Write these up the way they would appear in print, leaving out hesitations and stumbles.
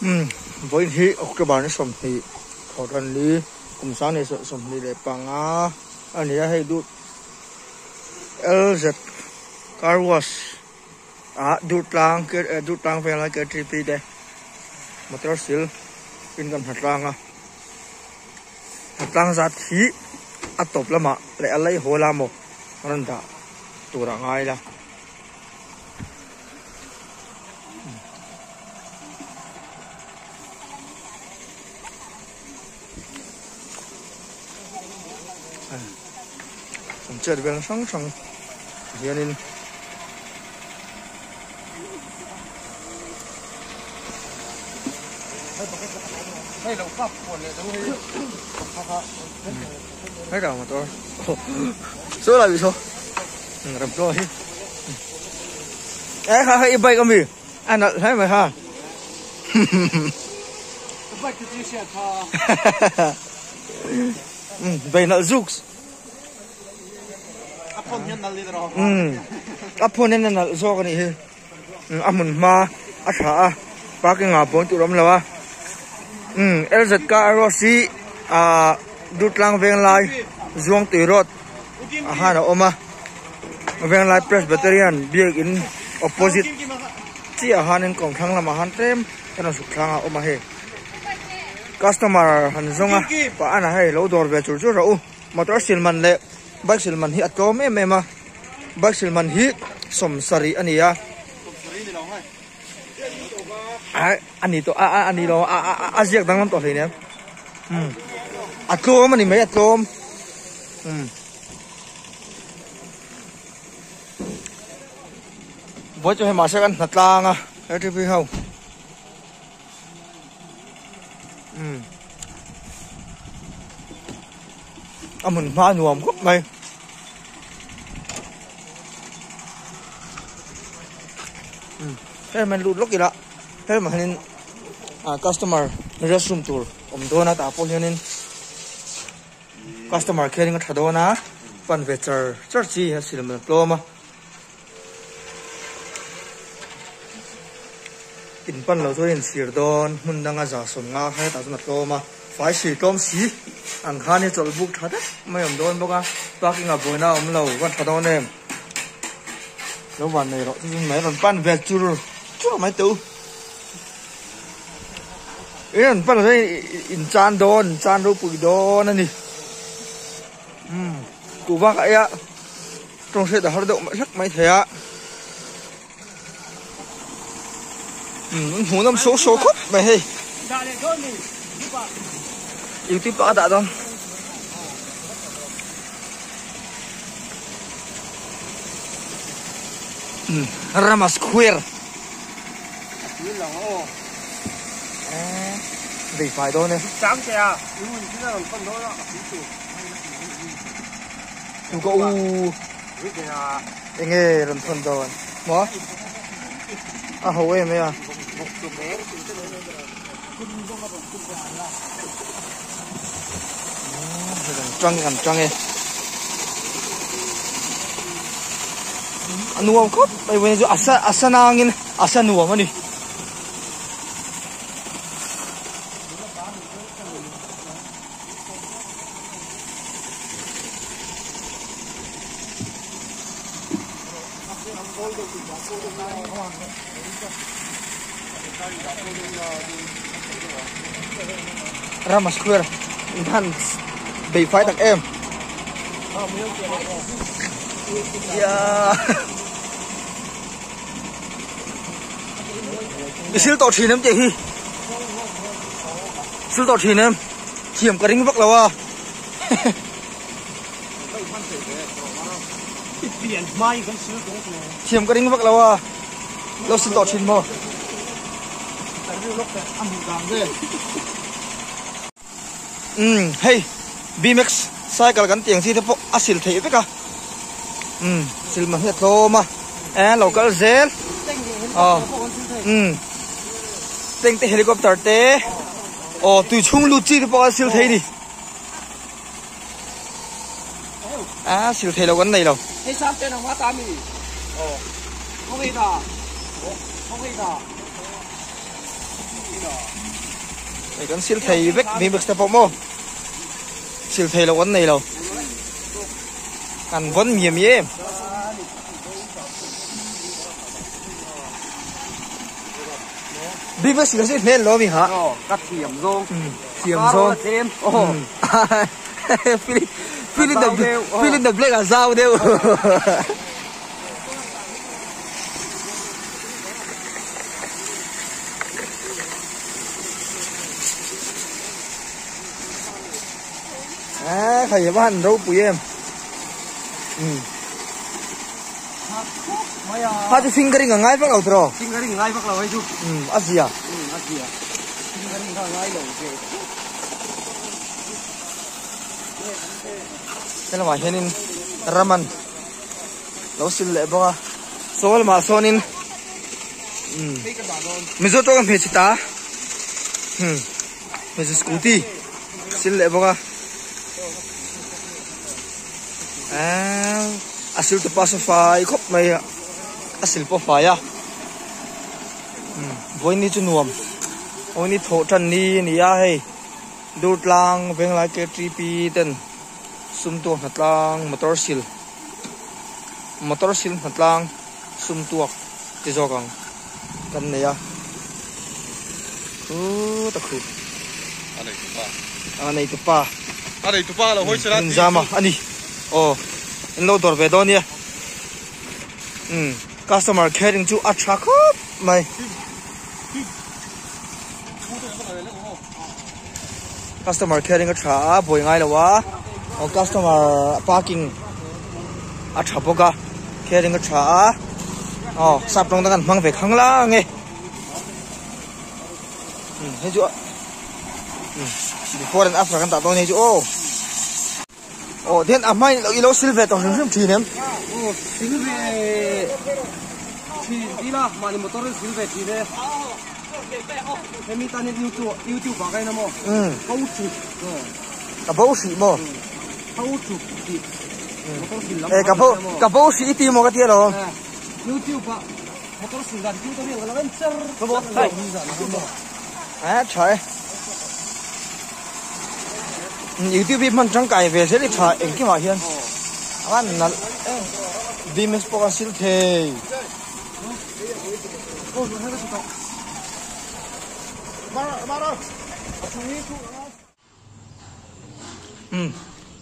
Umm vawiin hi October ni 20 thawhtan ni kum 2025 a ni a hei duh LZ car wash ah Durtlang Durtlang vela K_T_P te motor sil in kan hna tlang a hna tlang zat hi a tawp lamah leh a lei haw la maw a rawn dah tur a ngai la. An chet vel hrang hrang hianin hei dah motor saw lai saw ram tlaw hi e kha kha i bike ami a nalh hle mai ha bei nalh zuk a phone hian a nalh zawk a nih hi a hmun hma a tha a parking ah pawn tur a awm lo a LZK Arrows hi ahh Durtlang Venglai Zuangtui road ah khan a awm a Venglai Presbyterian biakin opposite chiah ah khanin kawngthlang lamah khan tlem a rawn suk thlangah a awm a hei customer han zawng a pah a na hei lo dawr ve chur chur rawh u motor sil man leh bike sil man hi a tlawm em em a bike sil man hi 70 a ni a a ni tawh a a ni lo a a a ziak danglam tawh hleinem um a tlawm a ni mai a tlawm um vawi chu hei mahse kan hna tlang a K_T_P ho um a hmun hma a nuam khawp mai. Hei man lut lawk ila hei mah hianin ah customer restroom tur awm dawn a tah pawh hianin customer khianin a tha dawn a pan ve char char chi a silhmun a tlawm a in pan lo chuan inchhir dawn hmun danga za 50 kha hetah chuan a tlawm a fai si tlawm si ang khan hi chawlh buk tha deuh mai a awm dawn bawk a parking ah buaina a awm lo van tha dawn em. Lo van nei rawh chu chu mai rawn pan ve chur chur mai teh u in rawn pan chuan in chan dawn in chan ropui dawn a ni umm kuh vak ah eia tawng hriat a har deuh hlek mai thei a umm an hmuh nawm saw saw khawp mai hei youtube ah a dah dawn. Rama Square vei fai dawn e tu ka u enge rawn thawn dawn maw a ho em mai a. Kan tang kan tang e a nuam khawp mai vawiin chu a sa a sa nangin a sa nuam a ni. Rama Square in han bei fai tak em i sil tawh thin em tih hi sil tawh thin em thiam ka ring vak lo a. Thiam ka ring vak lo a lo sil tawh thin maw. Umm hei BMX cycle kan tih ang chi te pawh a sil theih vek a umm sil man hi a tlawm a e lo kal zel aw umm tank te helicopter te aw tui chhung lut chi te pawh a sil thei a ni. A sil thei lo kan nei lo. Hei sam te nangma ta mi. Oh. Không hei ta. Không hei ta. Hei kan sil thei vek bmx te pawh maw sil thei loh kan nei lo kan vawn miam em. Bmx sil hi hmel lo mi ha. Ka thiam zawng. Thiam zawng. Fill in the fill in the blank a zau deuh. A khai va han ropui em. Um. Ha chu fingering a ngai vak lo tiraw? Fingering ngai vak lo hei chu. Um a zia. Um a zia. Fingering kha ngai lo ve. Helamah hianin Raman lo sil leh bawk a saw lamah sawnin umm Mizo tawng a hmeichhe ta hmm hmeichhe scooty sil leh bawk a eee a sil tu pa saw fai khawp mai a a sil pawh fai a umm vawiin chu nuam vawiin thawh tan ni a ni a hei. Durtlang Venglai KTP ten sumtuak hnatlang motor sil motor sil hnatlang sumtuak ti zawk ang kan nei a khuta khu a nei tupa a nei tupa a nei tupa lo hawi sela in zama ani aw in lo dawr ve dawn nia um customer caring chu a tha khawp mai. Customer caring a tha a buai ngai lo a aw customer parking a tha bawk a caring a tha a aw sap tawng te kan hmang ve khang lang e um hei chu um before and after kan tah dawn hei chu aw. Aw then a hmain i lo sil ve tawh hrim hrim thin em? Aw sil ve thin ila mahni motor in sil ve thin e. Hemi tan hian YouTube YouTube ah ka en a maw? Umm. Ho chu. Ka bo hrih maw? Ho chu tih motor sil lam. E ka bo ka bo hrih i ti maw ka ti alawm. YouTube ah motor sil dan tutorial ka lo en cher. Ka bo hai. A tha e. YouTube hi hman tangkai ve zel i tha engkimah hian a nalh em Vmax pawh a sil thei. Umm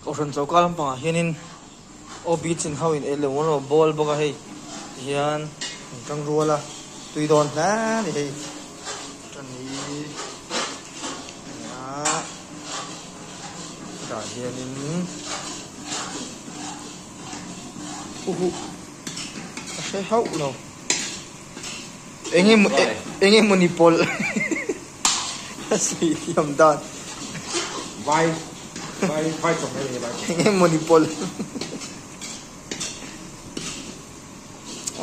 kohhran choka lampangah hianin OB chin ho in ei leh uar a bawl bawk a hei tihian an tang rual a tui dawn hle a ni hei tan hi nia hetah hianin uhuh ka hre hauh lo eng eng emawni pawlh. A sawi thiam dan. Vai vai vai chawm mai ni vai. Eng emaw ni pawlh.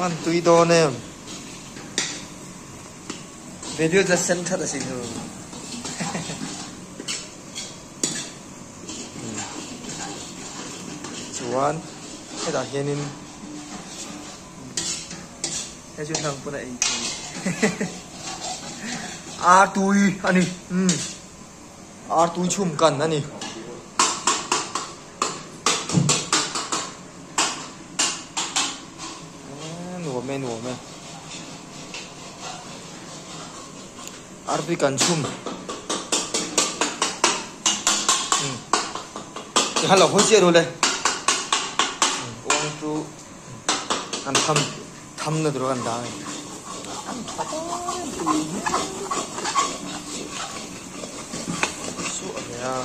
An tui dawn em. Video just send that asin hu. Chuan hetah hianin Hei chu hnang pawn a ei thei Ar tui a ni umm ar tui chhum kan a ni. Nuam e nuam e ar tui kan chhum umm tikhan lo hawi chiah ru le uang chu. An tham tham na tur kan dah a ni. Suah ve a.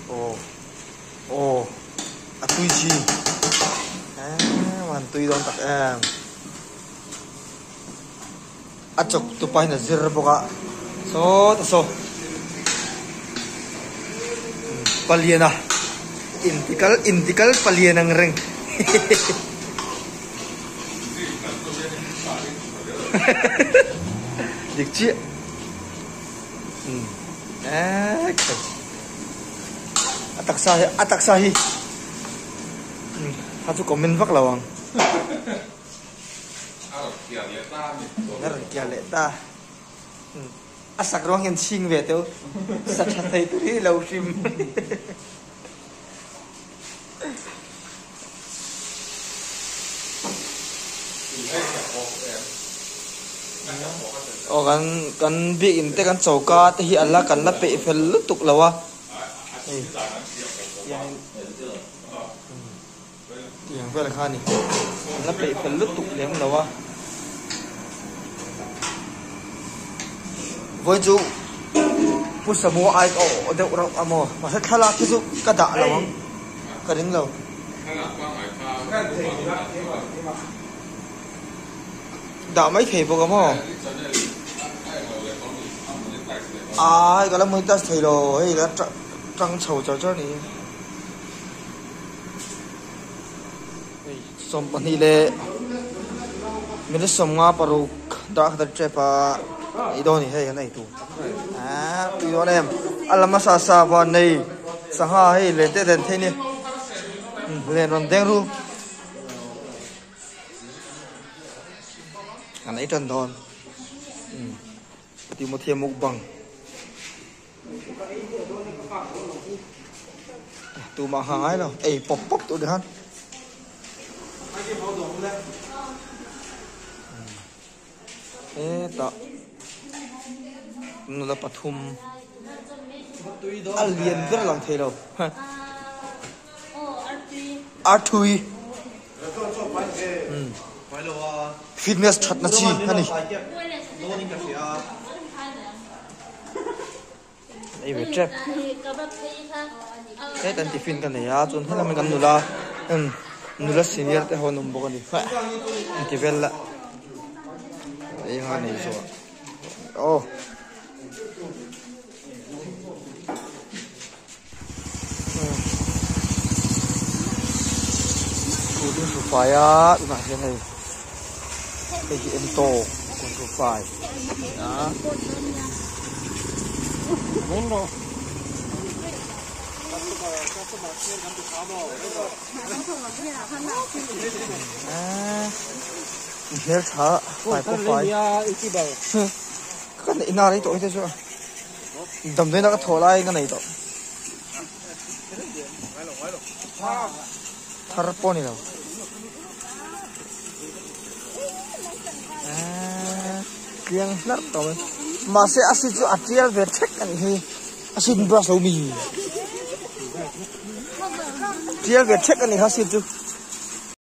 Aw aw a tui chi emm an tui dawn tak em. A chawk tu pa hian a zir bawk a sawta saw paliana intikal intikal palian ang reng dik chiah umm eee a taksa hi a taksa hi kha chu comment vak lo ang. A rawn kiar leh ta. A sak ruang hian chhing ve teuh. Sa tha thei tur hi lo hrim. Aw kan kan biakinn te kan choka te hi ala kan la peih fel lutuk lo a hei tiangin tiang vel kha a ni an la peih fel lutuk lem lo a vawi chu Pu Samu ai ka awh deuh rauh a maw mahse thlalak hi chu ka dah lo ang ka ring lo. Dah mai thei bawk a maw aa hei ka la monetize thei lo hei ka tang chho char char a ni hi. 22 leh minute 56 dar khat a tep a ei dawn a ni hei an ei tur ah tui dawn em a la hmasa sa van nei sangha hei len te den thei a ni len rawn deng ru an ei tan dawn Timothya mukbang. Tumah ha ngai lo ei pawp pawp tur ni khan hetah nula pathum a lian ber lang thei lo artui fitness that na chi a ni. Ei ve tep heta an tiffin ka nei a chuan helami kan nula nula senior te ho an awm bawk a ni an ti vel la ei nga nei zawh aw. Kut in hru fai a tunah hian hei hei hi ento kut hru fai a hmeltha fai pawh fai ka neih na rei tawh hi te chu Damdawiina ka thawh lai ka nei tawh. Thar pawh ni lo. Tliang hlarh tawh mai. Mahse a si chu a tial ve thek a nih hi. A sin brush lo mi. Tial ve thek a nih kha a si chu.